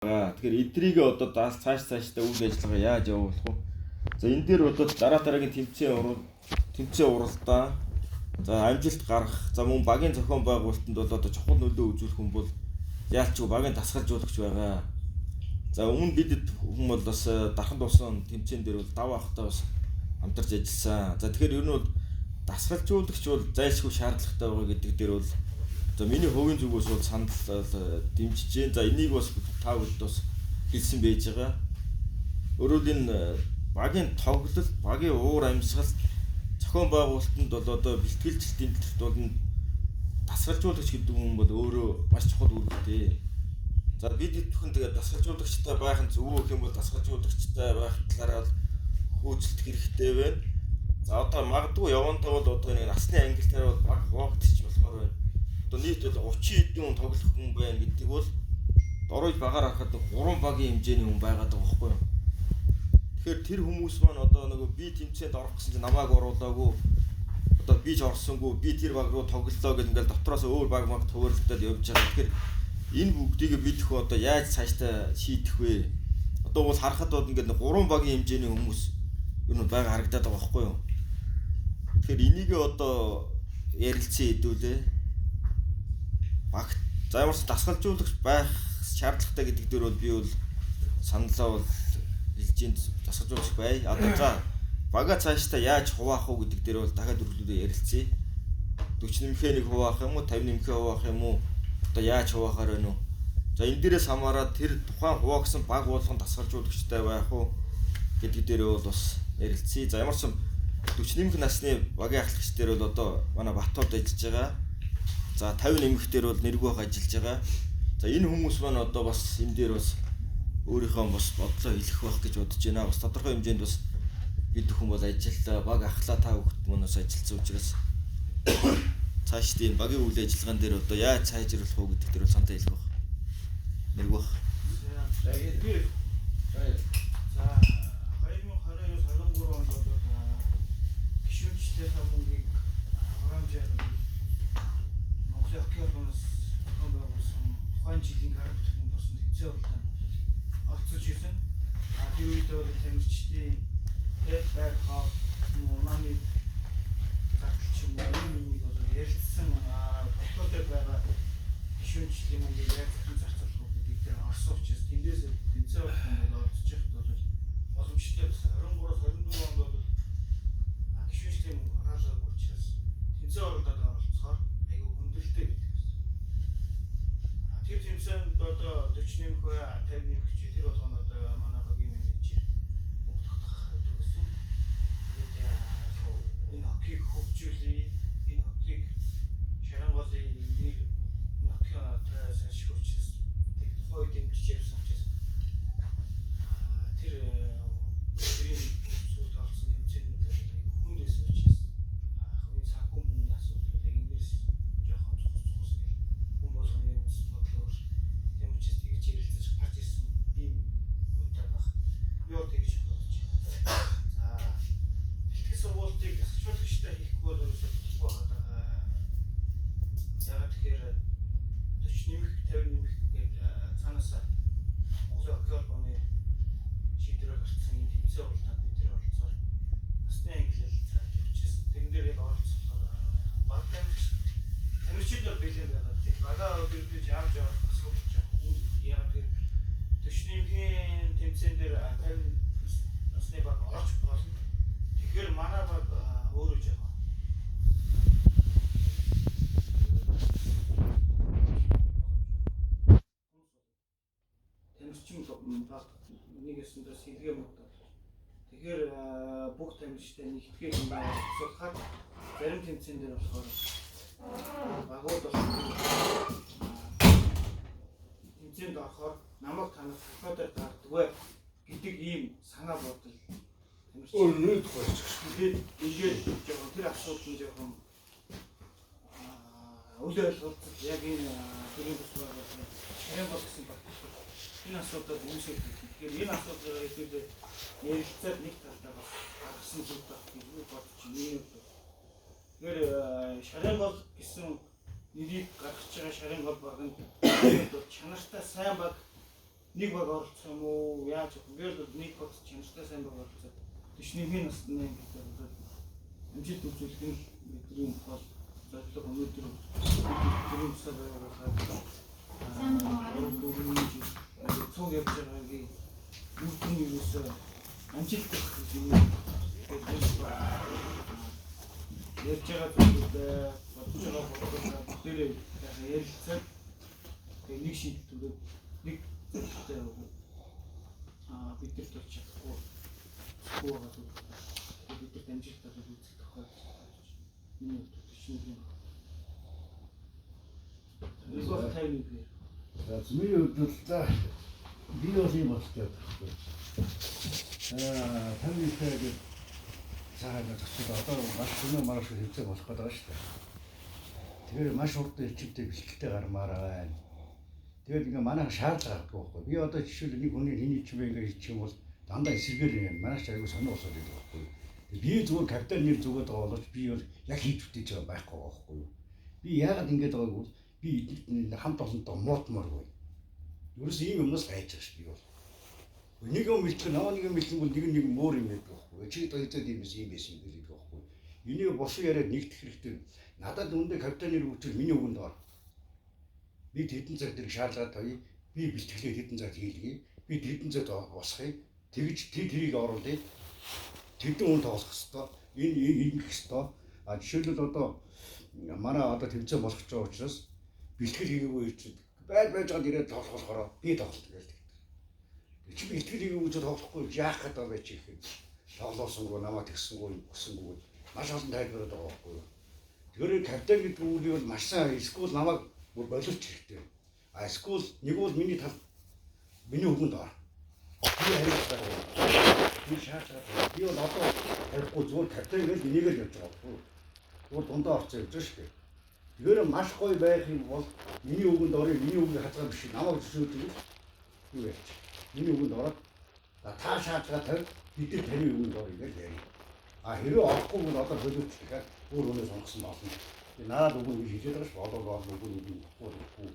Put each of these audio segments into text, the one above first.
Тэгэхээр эдрийг одоо цаашдаа үйл ажиллагаа яаж явуулах вэ? За энэ дээр одоо дараа дараагийн тэмцээн уралдаа, за амжилт гаргах, за мөн багийн зохион байгуулалтанд бол одоо чухал нөлөө үзүүлэх хүн бол яалч багийн дасгалжуулагч байгаа. За өмнө бид хүн бол бас дархан тулсан тэмцээн дээр бол дав ахтай бас хамтарч ажилласан. За тэгэхээр ер нь бол дасгалжуулагч бол зайлшгүй шаардлагатай байгаа гэдэг дээр бол за миний хувийн зүгээс бол санал дэмжиж байна. За энийг бас та бүхэнд бас хэлсэн байж байгаа. Өөрөөр энэ багийн тоглолт, багийн уур амьсгал, зохион байгуулалтанд бол одоо бэлтгэлжилтийн төлөвт бол дасгалжуулагч гэдэг хүн бол өөрөө маш чухал үүрэгтэй. За бид бүхэн тэгээд дасгалжуулагчтай байх нь зөв үү гэх юм бол дасгалжуулагчтай байх талаараа бол хөөцөлдөх хэрэгтэй байна. За одоо магадгүй явандаа бол одоо нэг насны ангилтаар бол баг хуваагдчих болохоор байна. Одоо нийт бол 30 хэдэн хүн тоглох хүн байна гэдэг бол дөрөв багаар харахад 3 багийн хэмжээний хүн байгаад байгаа байхгүй юу? Тэгэхээр тэр хүмүүс маань одоо нөгөө би тэмцээнд орох гэсэн чинь намайг оруулаагүй, одоо би ч орсонгүй, би тэр баг руу тоглолоо гэх ингээл дотроос өөр баг маг төвөрлөлтөд явж байгаа. Тэгэхээр энэ бүгдийг бид хөө одоо яаж цаашдаа шийдэх вэ? Одоо бол харахад бол ингээд 3 багийн хэмжээний хүмүүс ер нь байгаа харагдаад байгаа байхгүй юу? Тэгэхээр энийг одоо ярилцсан хэдүүлээ. Багт за ямар ч дасгалжуулагч байх шаардлагатай гэдэг дээр бол би бол саналаа бол хэлж ин дасгалжуулагч бай. Одоо за бага цаашдаа яаж хуваах уу гэдэг дээр бол дахиад үргэлжлүүлээ ярилцъя. 40 нэмхээ нэг хуваах юм уу, 50 нэмхээ хуваах юм уу? Одоо яаж хуваахаар байна уу? За энэ дээрээс хамаарат тэр тухайн хуваагдсан баг болгон дасгалжуулагчтай байх уу гэдэг дээр бол бас ярилцъя. За ямар ч 40 нэмэх насны багийн ахлагч дээр бол одоо манай Батууд ажиллаж байгаа. За 50 нэмэх дээр бол Нэргүүх ажиллаж байгаа. За энэ хүмүүс маань одоо бас энэ дээр бас өөрийнхөө бас бодлоо хэлэх байх гэж бодож байна. Бас тодорхой хэмжээнд бас бид бүхэн бол ажиллаа, баг ахлаа та бүхэнд мөн бас ажилласан учраас цаашдын энэ багийн үйл ажиллагаан дээр одоо яаж сайжруулах уу гэдэг дээр бол санаа хэлэх байх. Нэргүүх. За 2022 23 онд бол гишүүнчтэй мөнгийг хураамжаар Монголын хоккей холбооноос зохион байгуулсан тухайн жилийн гар бүтээн болсон тэмцээн уралдаанд оролцож ирсэн. Тэр үед бол тамирчдын хэд байр хоо унааны зардал ч юм уу энэ минийг бол ярилцсан тогтоол дээр байгаа гишүүнчлийн мөнгийг яг хэрхэн зарцуулах уу гэдэг дээр орсон учраас тэндээс тэмцээн уралдаанд бол оролцож явахд бол боломжтой байсан. 23-аас 24 онд бол гишүүнчлийн мөнгө хараалаагүй учраас тэмцээн уралдаанд оролцохоор айгүй хүндрэлтэй гэдэг байсан. Тэр тэмцээнд одоо 40 нэмэх бай, 50 нэмэх чи тэр болгоно одоо манай багийн менежер мөнгө тогтоох гэдэг байсан. Тэгээд энэ хоккейг хөгжүүлье, энэ хоккейг Шаранголын нэр энэ хоккей одоо салшгүй учраас тэг тухайн үед дэмжиж явсан учраас тэр тэрийн сүүлд орсон тэмцээнд хүнд байсан учраас хувийн санхүү мөнгөний асуудал яг эндээс жоохон цус цус гэл хүн болгоны үс бодлоор тийм учраас тэгж ярилцаж гарч ирсэн ийм удаа баг. Би бол тэгж бодож байна. За бэлтгэл сургуултыг дасгалжуулагчтай хийхгүй бол ерөөсөө болохгүй байгаа. Яагаад тэгэхээр 40 нэмэх 50 нэмэх гээд цаанаасаа Монголын хоккей холбооны шийдвэрээр гарсан энэ тэмцээн уралдаанд бид тэр оролцоор насны ангилал зааж явчихсан. Тэрэн дээр яг оролцохоор баг тамирчид бол бэлэн байгаа. Тэр багаа өдөртөж явж явах асуудал жоо. Яагаад тэр 40 нэмхийн тэмцээн дээр 50 насны баг орж болно. Тэгэхээр манай баг өөрөө жоо. Тамирчин баг нэг ёсондоо сэлгээ мод. Тэгэхээр бүх тамирчтай нэгтгэх юм байна. Асуулахаар зарим тэмцээн дээр болохоор багууд болохоор тэмцээнд орохоор намайг танах хохио дээр гардаггүй гэдэг ийм санаа бодол тамирчин. Өөр нэг тухайч. Тэгээд ингээд жоохон тэр асуудал нь жоохон үл ойлголцол яг энэ төрийн бус байгууллагын шарын бол гэсэн баг. Энэ асуудал үүсэх. Тэгэхээр энэ асуудлыг хэдүүлээ ярилцаад нэг талдаа бас гаргасан зүйл байх гэж би бодож байна. Тэгэхээр шарын гол гэсэн нэрийг гаргаж байгаа шарын гол баг нь бол чанартай сайн баг Нэг баг оролцсон юм уу? Яаж вэ? Би бол нэг баг чанартай сайн баг оролцоод 41 насны гэдэг бол амжилт үзүүлэх нь бидний гол зорилго. Өнөөдөр бидний тусаа байгуулахад 14 жил цуг явж байгаагийн үр дүн ерөөсөө амжилт гэж юм. Ярьж байгаа зүйлүүдээ, бодож байгаа бодлоо бүгдээрээ ярилцаад тэгээ нэг шийдэл нэг зорилготой яваад бидэрт бол чадахгүй байгаа зүйл. Бидэрт амжилт бол үүсэх тохиолдол миний хувьд 41. Нэг бол 51. За, миний хувьд бол за би бол ийм бодолтой байдаг байхгүй. 51 гэдэг цаагаад зочид одоо маш өнөө маргааш хэмжээ болох гэдэг байгаа шүү дээ. Тэгэхээр маш хурдан эрчимтэй бэлтгэлтэй гармаар байна. Тэгээд ингээ манай шаардлага гардаг байхгүй. Би одоо жишээлбэл нэг хүний хэний ч юм ингээ хийчих юм бол дандаа эсэргээр юм. Манай ч аягүй сонир болоод байдаг байхгүй. Би зүгээр капитан нэр зүгээд байгаа боловч би бол яг хийж бүтээж байгаа байхгүй байхгүй юу. Би яагаад ингэж байгааг бол би хамт олонтоо муутмааргүй. Ерөөс ийм юмнаас айж байгаа ш би бол. Нэг юм бэлтгэх, наваа нэг юм бэлтгэх бол нэг нэг муур юм байдаг байхгүй. Чи тоёцоод ийм байсан ийм байсан гэдэг байхгүй. Энийг босон яриад нэгтгэх хэрэгтэй. Надад үндэ капитан нэр өгчвөл миний үгэнд ор. Би тэдэн цаг дээр шаардлага тавья. Би бэлтгэлээ тэдэн цагт хийлгэе. Би тэдэн цагт босхыг. Тэгж тэрийг оруулъя. Тэдэн хүн тоглох хэвээр. Энэ ингэх хэвээр. А жишээлбэл одоо манай одоо тэмцээн болох гэж байгаа учраас бэлтгэл хийгээгүй ирчүүд байж байж байгаа ирээд тоглох болохоор би тоглолт гэж. Чи бэлтгэл хийгээгүй ч тоглохгүй яах гэдэг вэ чи ихэд тоглоосонгүй намаа тэгсэнгүй өссөнгүй маш олон тайлбарууд байгаа байхгүй юу. Тэгэхээр капитан гэдэг үгийг бол маш сайн эсвэл намайг бүр боловч хэрэгтэй. А эсвэл нэг бол миний тал миний үгэнд ор. Би хариуцлага. Би шаардлага. Би бол одоо харихгүй зүгээр капитан гэж энийг л явж байгаа байхгүй юу. Зүгээр дундаа орсон явж байгаа шүү дээ. Тэгэхээр маш гоё байх юм бол миний үгэнд орё, миний үгийг хазгаа биш. Намайг зөвшөөрдөг юу ярьж. Миний үгэнд ороод та шаардлага тавь, бид нар таны үгэнд орё гэж ярья. А хэрвээ орохгүй бол одоо боловч гэхээр өөр хүнээ сонгосон болно. Тэгээ надад үгэн гэж хэлээд байгаа ш. Одоо бол үгэн үгэн үгүй үгүй.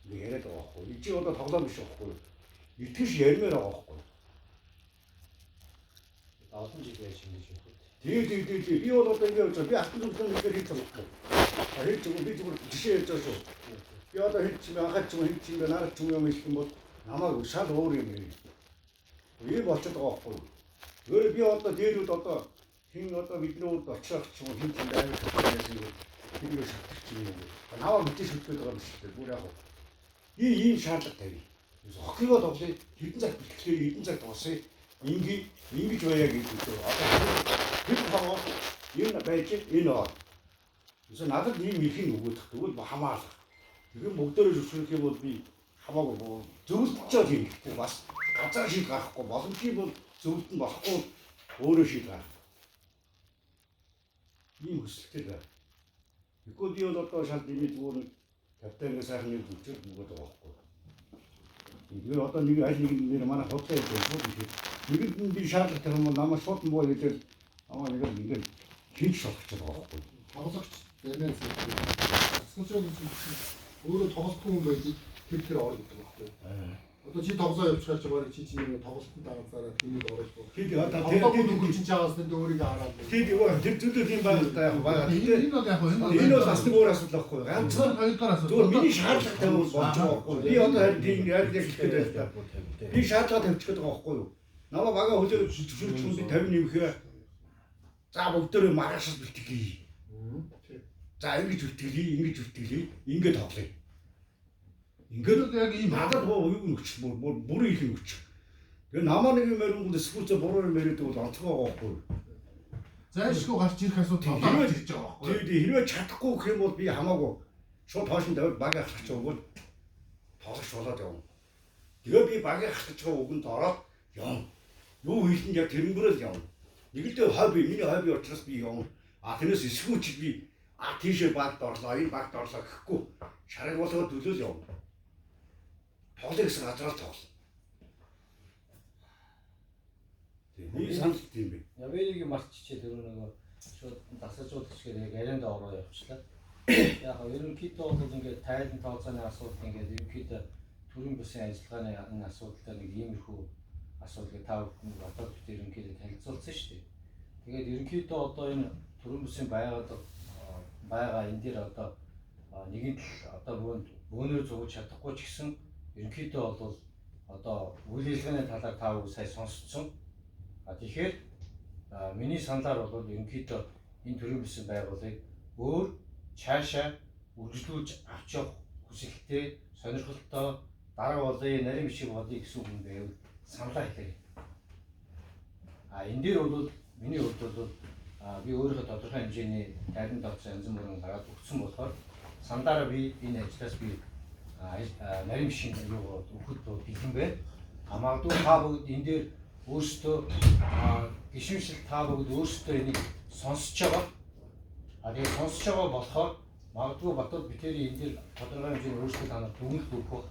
Ингээ яриад байгаа байхгүй. Чи одоо тоглоом биш байхгүй юу? Итгэж ярмаар байгаа байхгүй юу? Олон жил яаж ингэж явах вэ? Тий, тий, тий, тий. Би бол одоо ингэ явж байгаа. Би алтан зүгтэн нэгээр хийж болохгүй. Хийж зүгээр би зүгээр жишээ ярьж байгаа шүү. Би одоо хийж чим анхаад чим хийж чим нараад чим юм хэлэх юм бол намайг шал өөр юм ярив. Ийм болчиход байгаа байхгүй юу? Өөр би одоо дээрүүд одоо хин одоо бидний урд очих ч юм хин ч амар байсан юм. Тэрийг шатах ч юм уу. Наваа мэдээ шүтгээд байгаа юм шиг дээ. Бүр яг би ийм шаардлага тавья. Хоккейгоо тоглоё. Хэдэн цаг бэлтгэлээ, хэдэн цаг тоглосъё. Ингээ ингэж байя гэдэг үү. Одоо тэр тогоо энэ байж энэ оо. Эсвэл надад ийм эрхийг өгөөд тэгвэл хамаалах. Тэгэхээр бүгдээрээ зөвшөөрөх юм бол би хамаагүй зөвлөж байгаа юм гэхгүй бас газар шийд гарахгүй боломжтой бол зөвлөлт нь болохгүй өөрөө шийд гарах. Ийм хүсэлтэй байна. Тэгэхгүй би бол одоо шал дэмий зүгээр нэг капитангаа сайхан нэг зүгчээр бөгөөд байгаа байхгүй. Тэгэхээр одоо нэг аль нэг нэр манай худлаа ярьж шууд ихэд нэгэнд нь би шаардлага тавих юм бол намайг шууд муу хэлээд намайг нэг ингээд хинч шалгах байгаа байхгүй. Тоглогч Дамиан Сэлбэр. Дасгалжуулагч өөрөө тоглохгүй хүн байдгийг тэр ор гэдэг байхгүй. Одоо чи тоглоо явуулчихаар чи барыг чи нэг тоглолтод даганцаараа түүнийг оруулах. Тийм одоо тэр нөхөр чинь чаагаас тэнд өөрийгөө хараад. Тийм тэр зүйлүүд юм байгаа л да яг байгаа. Энэ бол яг энэ бол бас нэг өөр асуудал байхгүй. Ганцхан хоёрдугаар асуудал. Зүгээр миний шаардлага тавиул болж байгаа байхгүй. Би одоо харин тийм яг яг хэлэх гээд байна л да. Би шаардлага тавьчих гээд байгаа байхгүй юу? Намаа бага хүлээж зөвшөөрч хүн би 50 нэмэхээ. За бүгдөө маргааш бэлтгэлье. За ингэж бэлтгэлье, ингэж бэлтгэлье, ингэ тоглоё. Ингээд яг ийм надад юу нөхч бүр бүр их нөхч. Тэгээ намаа нэг юм ярингууд эсвүүцээ буруу юм яриад бол онцгой байгаа байхгүй юу? Зайлшгүй гарч ирэх асуудал гарч ирж байгаа байхгүй юу? Тийм хэрвээ чадахгүй гэх юм бол би хамаагүй шууд хоош нь тавиад баг ахлах ч өгвөл тоглож болоод явна. Тэгээ би багийн ахлах байгаа үгэнд ороод явна. Юу хийх нь яг тэрнгүүрэл явна. Нэг л дээ хобби, миний хобби учраас би явна. А тэрнээс эсвүүч би а тийшээ багт орлоо, энэ багт орлоо гэхгүй шарыг болгоод төлөөл явна. Тоглоё гэсэн газараа тоглоно. Тийм миний санал тийм бэ. Явэлийг марччихээ тэр нөгөө шууд дасгалжуулагч гээд яг аренда ороо явчихлаа. Яг нь ерөнхийдөө бол ингээд тайлан тооцооны асуудал ингээд ерөнхийдөө төрийн бүсийн ажиллагааны энэ асуудалтай нэг иймэрхүү асуудлыг та бүхэн батал бит ерөнхийдөө танилцуулсан шүү дээ. Тэгээд ерөнхийдөө одоо энэ төрийн бүсийн байгаад байгаа энэ дээр одоо нэгэн тал одоо бөөнд бөөнөр зугаж чадахгүй ч гэсэн ерөнхийдөө бол одоо үйл ажиллагааны талаар та бүхэн сая сонсцсон. А тэгэхээр миний саналаар бол ерөнхийдөө энэ төрийн бүсийн байгууллагыг өөр цаашаа үргэлжлүүлж авч явах хүсэлттэй, сонирхолтой дарга болъё, нарийн бичиг болъё гэсэн хүн байвал саналаа хэлээрэй. А энэ дээр бол миний хувьд бол би өөрийнхөө тодорхой хэмжээний тайлан тооцоо янз бүрийн гараад өгсөн болохоор саналаараа би энэ ажлаас би нарийн бичгийн юугаа өгөхөд бол бэлэн байна. А магадгүй та бүгд энэ дээр өөрсдөө гишүүншил та бүгд өөрсдөө энийг сонсож байгаа. А тэгээд сонсож байгаа болохоор магадгүй Батал битэрийн энэ дээр тодорхой хэмжээний өөрсдөө та нар дүгнэлт өгөх байх.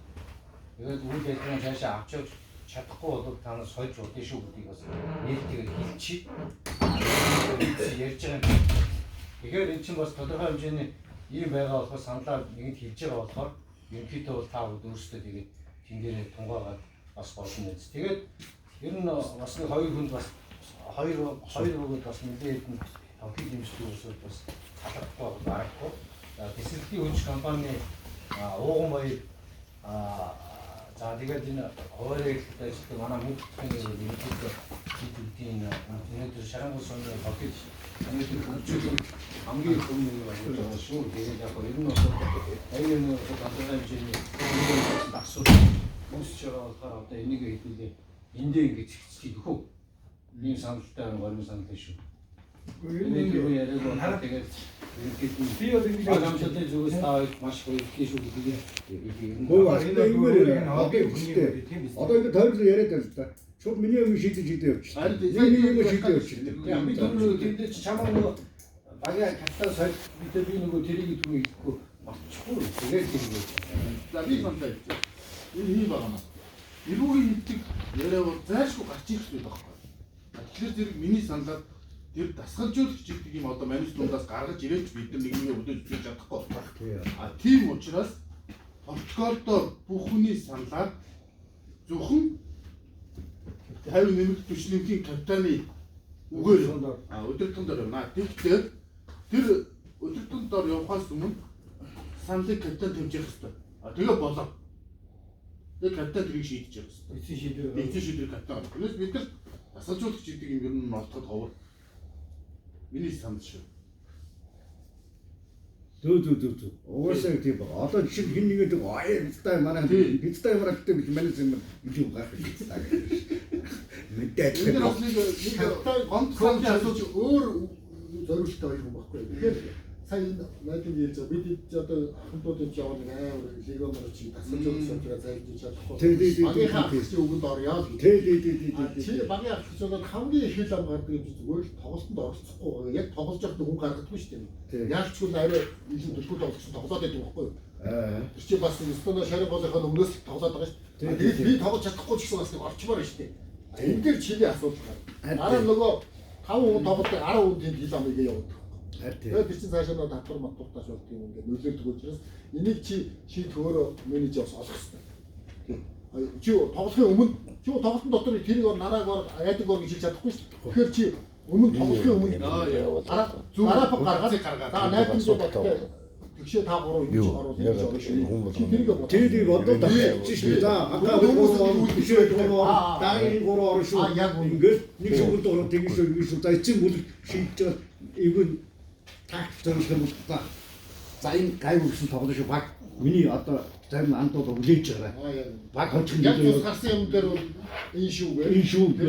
Тэгээд үйл ажиллагаа цаашаа авч явж чадахгүй бол та нар сольж удаа шүү гэдгийг бас нээлттэйгээр хэлчихье. Ярьж байгаа юм. Тэгэхээр эн чинь бас тодорхой хэмжээний ийм байгаа болохоор саналаа нэгэнт хэлж байгаа болохоор ерөнхийдөө бол та бүгд өөрсдөө тэгээд тэн дээрээ тунгаагаад бас болно биз. Тэгээд ер нь бас нэг хоёр хүнд бас хоёр бөгөөд бас нэлээд хэдэн хоккей дэмждэг хүмүүсүүд бас талахгүй аргагүй. За тэсрэлтийн хүнч компани ууган баяр за тэгээд энэ хуваарь хэрэглэлтэй ажилладаг манай мөнгөтхийн ерөнхийдөө хэд хэдийн өнөөдөр Шарангуй сумын хоккей өнөөдөр хөгжүүлэн хамгийн их өмнө нэг болж байгаа шүү. Тэгээд яг ер нь бол аян нэг тодорхой хэмжээний асуудал үүсэж байгаа болохоор одоо энийг хэдүүлээ эндээ ингэж хэцлийг хөө. Ийм саналтай байна, горим санал шүү. Энэ түрүү яриаг бол тэгээд ерөнхийдөө Би бол ингэж багамжлалын зүгээс та хоёр маш баярлалаа шүү гэдгийг Хөө энэ юмэр хоккей хүстэй. Одоо ингэ тойрол яриад байна л да. Шууд миний юм шийдэж шийдэж явчих. Харин Миний юм шийдэж явчих. Би түрүү тэндээ чи чамаа нөгөө багийн капитан сольж би би нөгөө тэрийг түрүү хэлэхгүй мартчихгүй. Тэгээд тэрийг За би саналаа хэлчихье. Энэ ийм байгаа маа. Эрүүгийн мэддэг яриа бол зайлшгүй гарч ирэх зүйл байхгүй. Тэгэхээр зэрэг миний саналаар тэр дасгалжуулагч гэдэг юм одоо манус дундаас гаргаж ирээч бид нар нэг нэгэ өдөөж зүгж чадахгүй. А тийм учраас протоколдоо бүх хүний саналаар зөвхөн 50 нэмэлт 40 нэмхийн капитаны үгээр өдөртөн дор явна. Тэгэхээр тэр өдөртөн дор явахаас өмнө саналыг капитан тавьж явах хэрэгтэй. А тэгээ болоо. Тэгээ капитан тэрийг шийдэж явах хэрэгтэй. Эцсийн шийдвэр. Эцсийн шийдвэр капитан. Тэрнээс бид нар дасгалжуулагч гэдэг юм ер нь олдоход ховор. Миний санал шүү. Зөө зөө зөө зөө. Угаасаа тийм байгаа. Одоо жишээ нь хэн нэгэд аяа бицтай манай бицтай ямар гэдэг гэж манай юм илүү гарах бицтай гэж. Мэдээ Энэ дээр бас нэг нэг гомд саналын асуудал өөр зориулттай байх юм баггүй. Тэгэхээр сая энэ найдан хэлж байгаа бид эд одоо ахмадуудын жоо нэг амар легомор чи дасгалжуулагч байгаа зайлж чадахгүй. Багийнхаа ахлагчийн үгэнд орё л гэж. Тий тий тий тий тий. Чи багийн ахлагч болоод хамгийн их хэл ам гардаг юм чи зүгээр л тоглолтод оролцохгүй байгаа. Яг тоглож байхдаа хүн гаргадаггүй шүү дээ. Яалчгүй л арай илүү төлхөө тоглогч тоглоод байдаг байхгүй юу? Тэр чи бас Эстоны шарын голынхаа өмнөөс л тоглоод байгаа шүү дээ. Тэгээд би тоглож чадахгүй ч гэсэн бас нэг орчмоор байна шүү дээ. Энэ дээр чиний асуудал гарна. Дараа нь нөгөө 5 хүн тоглодог 10 хүн тийм хэл амыг явуулдаг. Тэгээд тэр чинь цаашаа нөгөө татвар матвартаач болд юм ингээд нөлөөлдөг учраас энийг чи шийдэх өөрөө менежер бас олох хэрэгтэй. Чи тоглохын өмнө чи тоглолтын дотор тэрийг ор нарааг ор яадаг ор гэж хэлж чадахгүй шүү дээ. Тэгэхээр чи өмнө тоглохын өмнө дараа дараа гаргаад за найдан зүү бодтой тэгшээ та гурав ингэж оруулах гэж байгаа шүү. Чи тэрийг бод. Тий тий бодоод тавьчих шүү. За хатаа гурав орно бишээ гурав орно дараагийн гурав орно шүү. Ингээд нэг шүгэнд орно тэгэн шүү ингэ шүү. За эцсийн бүлэг шийдэж байгаа эвгүй тактик зориулах юм бол та. За энэ гайгүй гэсэн тоглож шүү баг. Миний одоо зарим андууд хүлээж байгаа. Баг хожих Яг тус гарсан юм дээр бол энэ шүү гэ. Энэ шүү гэ.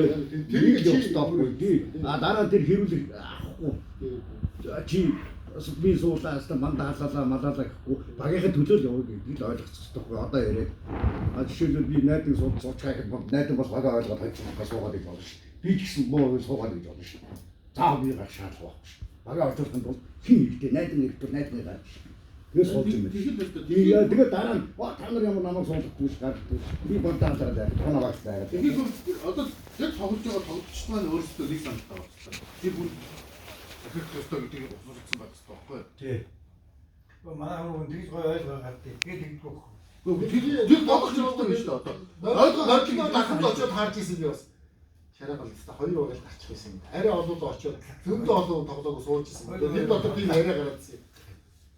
Тэрийг явуулахгүй. Тий. А дараа тэр хэрүүлэх авахгүй. Чи би суулаа хаста манд халаалаа малаалаа гэхгүй багийнхаа төлөө л яваа гэдгийг л ойлгох хэрэгтэй байхгүй одоо яриад. А жишээлбэл би найдан сууд суучих гэхэд найдан бол багаа ойлгоод хожих суугаад гэж болно шүү. Би ч гэсэн муу суугаад гэж болно шүү. Заав би гарах шаардлага байхгүй шүү. Багаа ойлгохын тулд хин хэрэгтэй найдан хэрэгтэй найдан гарч. Тэгээ сууж юм байна. Тэгээ дараа нь та нар ямар намайг суулгахгүй ш гардаг. Би бантаалаа яах вэ? Тоноо багш байгаад. Тэгэхээр одоо яг тоглож байгаа тоглогчд маань өөрсдөө нэг саналтай байх хэрэгтэй. Тэр хүн захирах ёстой гэдгийг усуулсан байх хэрэгтэй байхгүй юу? Тий. Манай хүн тэгж гоё ойлгоо гардаг. Тэгээд тэгдэггүй байхгүй. Үгүй тэр болох хэрэгтэй биш л одоо. Ойлгоо дахиад очиод харж ирсэн би бас. Шараа гал та хоёр баг л гарчих байсан юм. Арай олуулаа очиод зөндөө олон тоглоог сууж ирсэн. Тэр дотор тийм яриа гараад ирсэн.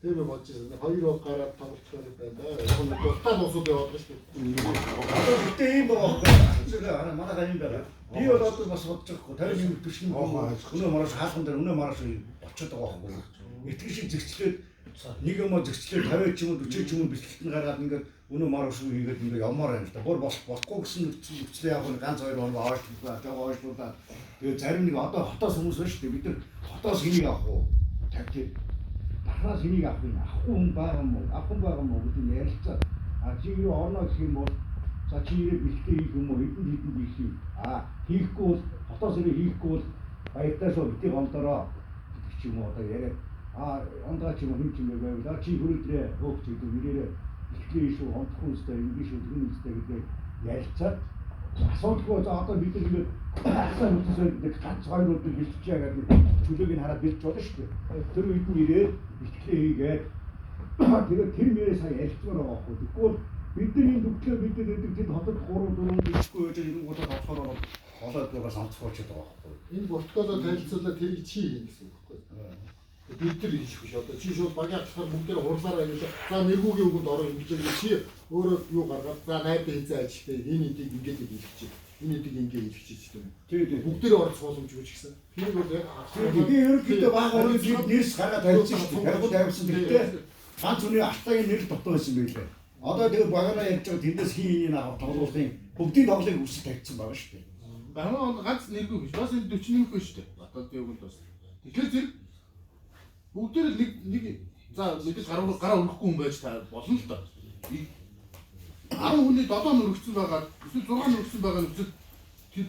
Тэр би бодож ирсэн. Хоёр баг гараад тоглолцоор байна да. Яг нь дуртай дуусууд яваад байгаа шүү дээ. Одоо гэтээ ийм байгаа байхгүй. Манайхаа ийм байгаа. Би бол одоо бас бодож байгаа хгүй. 51 40 өнөө маргааш хаалхан дээр өнөө маргааш очиод байгаа байхгүй. Итгэл шиг зэгцлээд нэг юм зэгцлээд 50 ч юм уу 40 ч юм уу бэлтгэлт нь гаргаад ингээд өнөө маргааш хийгээд ингээд явмаар байна л да. Бүр болохгүй гэсэн нөхцөлөө яг нь ганц хоёр хоног хойшлуулаа, жоо хойшлуулаа. Тэгээ зарим нэг одоо хотоос хүмүүс байна шүү дээ. Бид нар хотоос хэнийг авах уу? 50 дахраас хэнийг авах юм? Авахгүй хүн байгаа юм уу? Авах хүн байгаа юм уу гэдэг нь ярилцаа. А чи юу орно гэх юм бол за чи ирээ бэлтгэл хийх юм уу? Хэдэн хэдэн хийх юм? А хийхгүй бол хотоос ирээ хийхгүй бол баяртай шүү бити гомдороо гэдэг ч юм уу одоо яриад а ондоо ч юм уу хэн ч юм байвал а чи хөрөлдрээ хөөгч гэдэг нэрээрээ бэлтгэл хийх шүү гомдохгүй үстэй ингэ шүү тэгнэ үстэй гэдэг ярилцаад асуудалгүй за одоо бид нар ингээд асаа нөхцөл нэг ганц хоёр өдөр бэлтжээ гэдэг чөлөөг нь хараад бэлтж болно шүү дээ. Тэр үед нь ирээд бэлтгэлээ хийгээд тэгээд тэр мөрөө сая ярилцмаар байгаа байхгүй. Тэгэхгүй бол бид нар энэ нүглээ бид нар гэдэг тэнд хотод 3 4 бэлтгэхгүй байж 93 тоглохоор бол болоод байгаа сонцгооч байгаа байхгүй. Энэ протоколоо танилцуулаад тэрийг чи хийн гэсэн үг байхгүй. Бид нар хийх биш. Одоо чи шууд багийн ахлахаар бүгдээр хурлаараа ингэ за нэргүүгийн үгэнд ороо ингэж чи өөрөө юу гаргаад за найдаа хийзээ ажилтаа энэ эдийг ингэж хийх чи. Энэ эдийг ингэ хийх чи гэдэг юм. Тийм. Бүгдээрээ орж суулгамж өгч гисэн. Тэрийг бол яг Би ерөнхийдөө бага өрөөнд нэрс гаргаад тавьсан шүү дээ. Таргууд тавьсан. Тэгтээ ганц хүний алтайгийн нэр дутуу байсан байлээ. Одоо тэгээ багаараа ярьж байгаа тэндээс хин хинийг авах тоглоулын бүгдийн тоглолыг үсэг тавьсан байгаа шүү дээ. Баруун ганц нэргүй биш. Бас энэ 41 биш шүү дээ. Баталдын үгэнд бас. Тэгэхээр зэрэг бүгдээр л нэг за мэдээж гараа өрөхгүй хүн байж та болно л доо. 10 хүний 7 нь өргөцсөн байгаа. Эсвэл 6 нь өргөцсөн байгаа нөхцөл тэр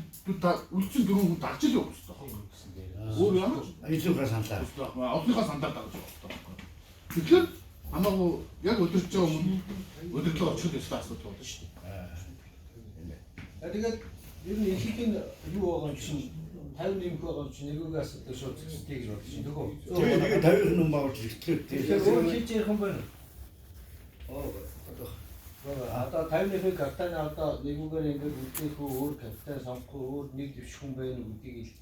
үлдсэн 4 хүн дагж л явах хэрэгтэй. Өөр ямар ч Илүүгээ саналаа. олонныхоо саналаар дагаж явах хэрэгтэй. Тэгэхээр хамаагүй яг өдөрж байгаа хүн өдөрлөө очих ёстой асуудал болно шүү дээ. Тэгээд ер нь ихэнх юу байгаа юм чинь 50 нэмэх байгаа юм чинь нэгүгийн асуудал шууд зэгцтэй гэж бодож байна. Тэгвэл Тэгээ тэгээ 50 хүн байгуулж иртлээ. Тэгэхээр өөр хийж ярих юм байна. Одоо 51-ийн капитан одоо нэгүгээр ингээд үлдээх үү, өөр капитан сонгох уу, өөр нэг дэвших хүн байна гэдгийг л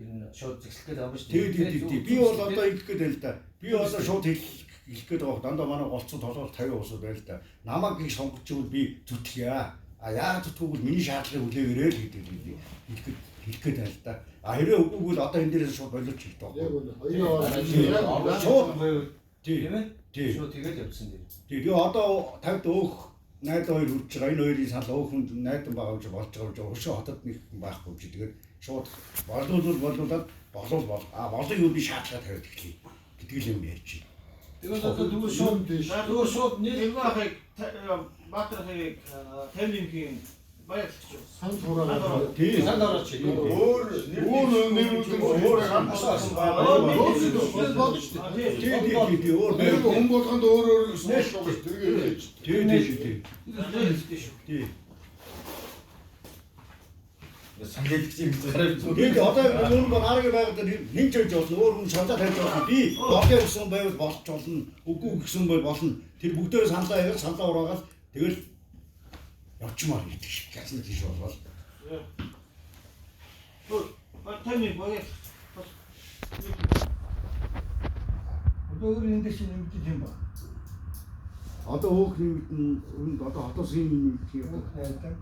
ер нь шууд зэгслэх гээд байгаа юм шүү дээ. Тийм. Би бол одоо ингэх гээд байл та. Би одоо шууд хэлэх гээд байгаа. Дандаа манай голцсон толгоор 50 усууд байл та. Намайг их сонгож ивэл би зүтгэе. А яагаад зүтгэхгүй бол миний шаардлагыг хүлээгээрэй л гэдэг хэлэх гээд байл та. А хэрэг үгүй бол одоо энэ дээрээс шууд боловч хийх Яг байхгүй. үнэ. Хоёрын Шууд тийм ээ. Тийм. Шууд тэгэл явсан дээр. Тэгээ одоо 50-д өөх 82 хүрч байгаа. Энэ хоёрын санал өөх хүн найдан байгаа юм чи болж байгаа юм чи өшөө хотод нэг хүн байхгүй юм чи тэгээд шууд боловол болуулаад болвол бол а болыг юу би шаардлага тавиад эхлэе гэдэг л юм ярьж байна. Тэгвэл одоо тэгвэл шууд тэгвэл шууд нэр Тэргүй ахыг Баатар ахыг 51-ийн баярлаж байна. сан сураагаа. Тийм. санд орооч. Өөр Өөр нэр үлдэн өөр сан өөр болно шүү дээ. Тийм тийм тийм өөр Нэр хүн болгонд өөр өөр суулгах гэж тэргээ хэлж. Тийм тийм тийм. Тийм шүү. Тийм. Санал хэлэх юм гараад. Тэгээд одоо өөр нь арга байгаад хэн ч хийж болно. Өөр хүн саналаа тавьж болно. Би болъё гэсэн байвал болж болно. Үгүй гэсэн байвал болно. Тэр бүгдээр саналаа яриад саналаа ураагаад тэгэл явчмаар гэдэг шиг ясна тийш болвол. Таны баяр. Одоо өөр энэ дээр чинь нэмэгдэж юм ба. Одоо өөх нэмэгдэн өмнө одоо хотоос юм нэмэгдэх юм. Өөх найдан.